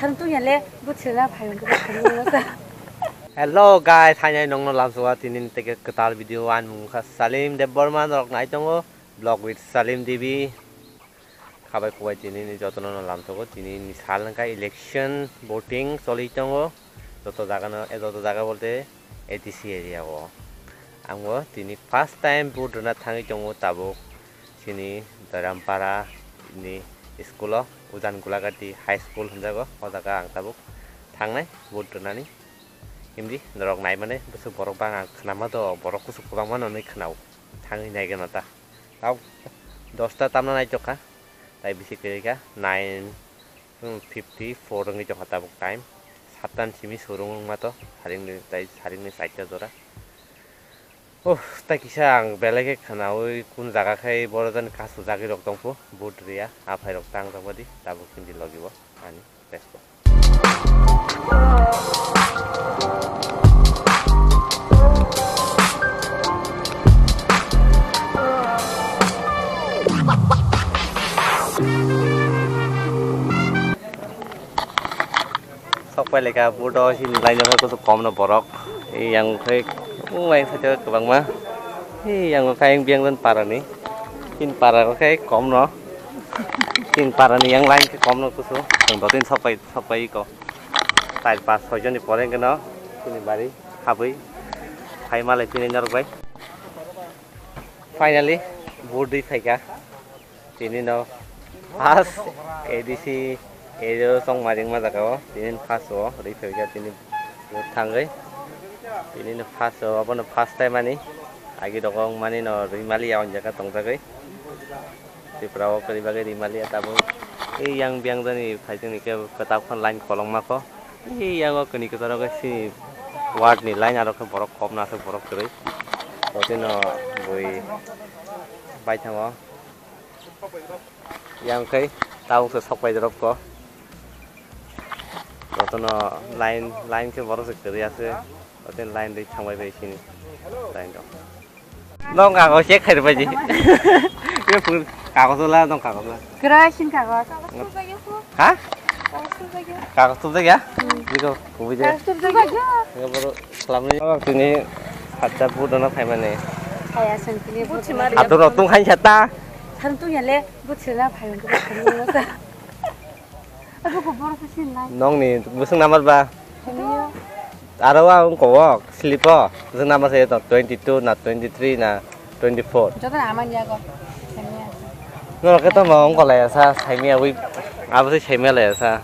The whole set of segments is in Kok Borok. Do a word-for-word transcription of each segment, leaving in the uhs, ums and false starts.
Ang tungya le buchila phai wngkhe buchila wngkhe. Hello guys, hainai nongno lamsoa tini ni teke kwtal video, ani mung kha Salim Debbarma, norok nai tongo vlog with Salim Devi. Khabai kubai tini ni jotono no lamsogo, tini ni sal wngkha election voting choli tongo, joto jaga no, eh, joto jaga bolte A D C area o. Ang bo tini first time vote rwna thangwi tongo tabuk. Chini Darampara ni school o, Ujan Gulagati High School hinjago, o jaga ang tabuk thangnai vote rwnani. Himdi norok naimani bwswk borok bang ang khnama do, borok kuchuk kwbangma nonwi khnao, thangwi naigwna ta. Tabuk dosta tamna naitok kha, tai bisi kwrwi kha, nine fifty four wngwi tongkha tabuk time. Sattan simi surung wngma to, saringni tai saringni chaita jora. Oh, tai kisa ang belai khe khwnaui kun jaga khai boro jani kasu jagwi rok tongphu, vote riya, aphai rok tang rok badi, tabuk hindi logi bo ani Facebook. Sok pai leka, budo hin laino khe kusu kom no borok. Yang khe, uang saja kwbangma. Yang khe yang biang dan parani. Hin para khe kom no. Hin parani yang lain khe kom no kusu. Yang dotin sok pai, sok pai ko. Tai pas soi joni pore khe no. Sini bari, habui. Hai malai pini norok bai. Finally, vote dui phaikha. Tini no first A D C area o chongmari wngma jaga o. Tini no first o rwi phaikha tini vote thangwi. Tini no first o, obono first time ani. Agi rogo wngmani no rwi maliya o jaga tongjagwi. Tripura o kwrwi bagwi rwi maliya tabuk. Ei yang biang jani phaijani khe kwtal phano line kolokma kho. Ei yang o kwni kwcharo khe sini ward ni line aro khe borok kok no aswk borok kwrwi. Totino bui baithango. Yang khe tabuk se sok pai dorop ko. Jotono line, line khe borok se kwrwi aswk. Jotono line rwi thangbai bai sini line rok. Nong kago check khai bai di. Ye phun kago la, nong kago la. Kwrwi sin kago. Ha? Kago tu ya? Biko kubui je. Kago tu ya? Ye boro salam ni. Tini hatta bu dona khai mane. Kaya sentini bu. Atu no tung khai sata. Than tu ya le. Buchila phai wngkhe buchila wngkhe. Abo khe borok khe sinlai. Nongni bwswk number ba? Senior. Aro ang kowok slip o. Bwswk number se to twenty two na twenty three na twenty four. Joto na amani yago. Senior. Norok khe tamo wngkha lai sa saimia wi abo se saimia lai sa.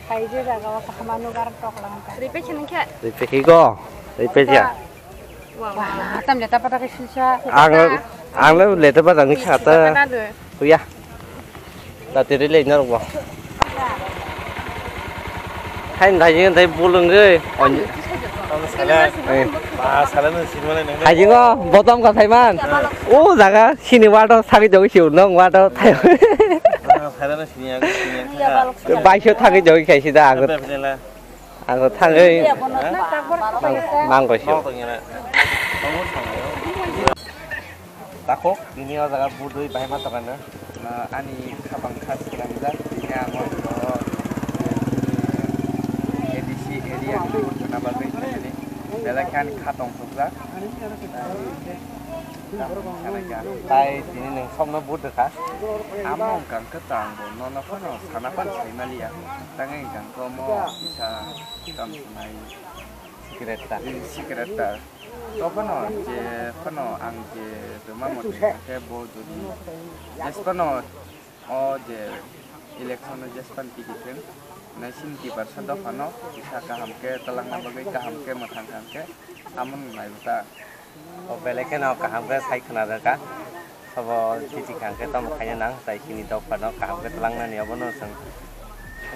Hai je jaga o kaham anu gar tok lang ta. Repeat khe nang khe? Repeat khe go. Repeat ya. Wah, tam leta pada ke sisa. Ang, ang le leta pada ni khata. Kuya. Tati ri le norok bo. Hain dai jing dai bulung ge. On. Salam. Eh. Ba salam ni sinmale nang. Hai jing o botom ka thaiman. O jaga sini wato sagi jogi siu nong wato thai. Salam ni sini ang sini ang. Baisho thagi jogi khai sida ang. Ang thangwi mangkoi sio. Takhuk, bini o jaga budui bahai ma tongkha na. Na, ani kha bang kha swkang jak, bini ang o jaga o A D C area ni budui na bagwi tongmani. Belai khe ani kha tongthokjak. Tai tini nwng sokno budui kha. Amo wngkha khe to ang bo nono phano sana pan sai maliya. Tangwi hwnkha khe omo kisa tong sanai. Secretary. Secretary. To phano je phano ang je rwma motwi hwnkha khe bo jodi jes phano o je election o jes phano tigi thwng. Nai sini tiprasa dophano kisa kaham khe twlangna bagwi kaham khe mwthang kha hwnkhe amo nai ta. O belai kheno kaham khe sai khna rwkha. Sobo titi khang khe tamo khaina nang, tai chini dopha no kaham khe twlang nani obono chwng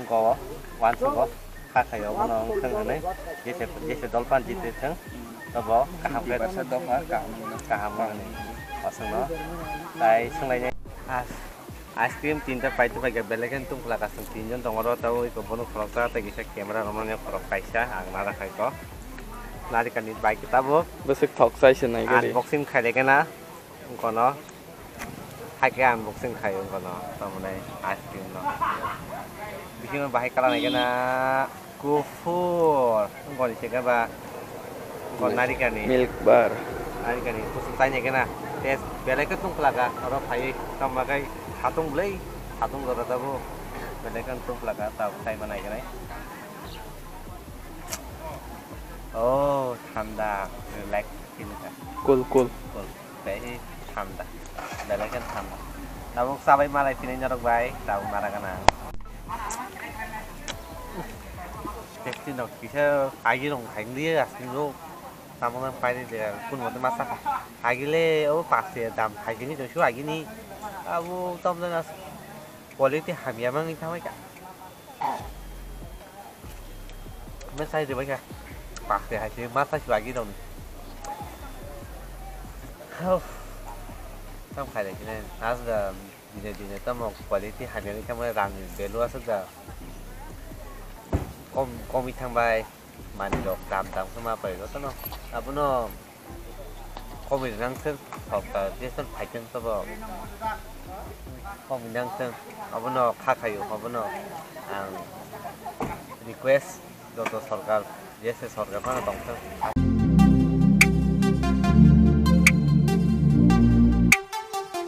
go uansukgo. Kha khai obono wng thwng hwnwi jese, jese dol pan jite thwng, tobo kaham khe. Dopha kaham wngno. Kaham wngni aswkno tai swnglainai. As. Ice cream tinta paitwi paikha, belai kheno tungkla kasung tinjon tongo oro, tei eko bono khoroksa tei kisa camera romani khorok kaisa ang nara khaiko. Narikani bai khe tabuk. Bwswk thok chai se nai gari. Unboxing khailai khe na, wngkono. Hai khe unboxing khai wngkono, tamoni ice cream no. Bisingo bahai kala nai kena kuphur. Goni se khe ba. Gon narikani. Milk bar. Narikani. Kusu tai nai kena. Test belai khe tong phlaka. Oro phai tong bagai hatung blai. Hatung dora dabo. Belai khe tong phlaka. Tao tai ma nai kena. Oh, thanda. Relax feel kha. Cool, cool. Cool. Tei thanda. Belai khe thanda. Tabuk chabai malai phini norok bai. Tabuk mara gana. Testi no kisa agi rong khai ngliye asing lo. Tamo nang paini de kun mote masa kha. Agi le o paste dam khai gini josu agi ni. Abo tom jana quality hamya mangni thamai kha. Mesai de baka. Paste hai se masa su agi rong. Hau. Tam khai de kine. As da Dine dine tamo quality hamya wngwi thangmani rangni value aswk da kom komwi thangbai, manwirok dam dam khe ma paio tamo. Abono komwi rwnang thwng, sorkar jeswk phaithwng tamo komwi nang thwng, abono kha khaio, abono ang request joto sorkar, jeswk sorkar phano tongthwng.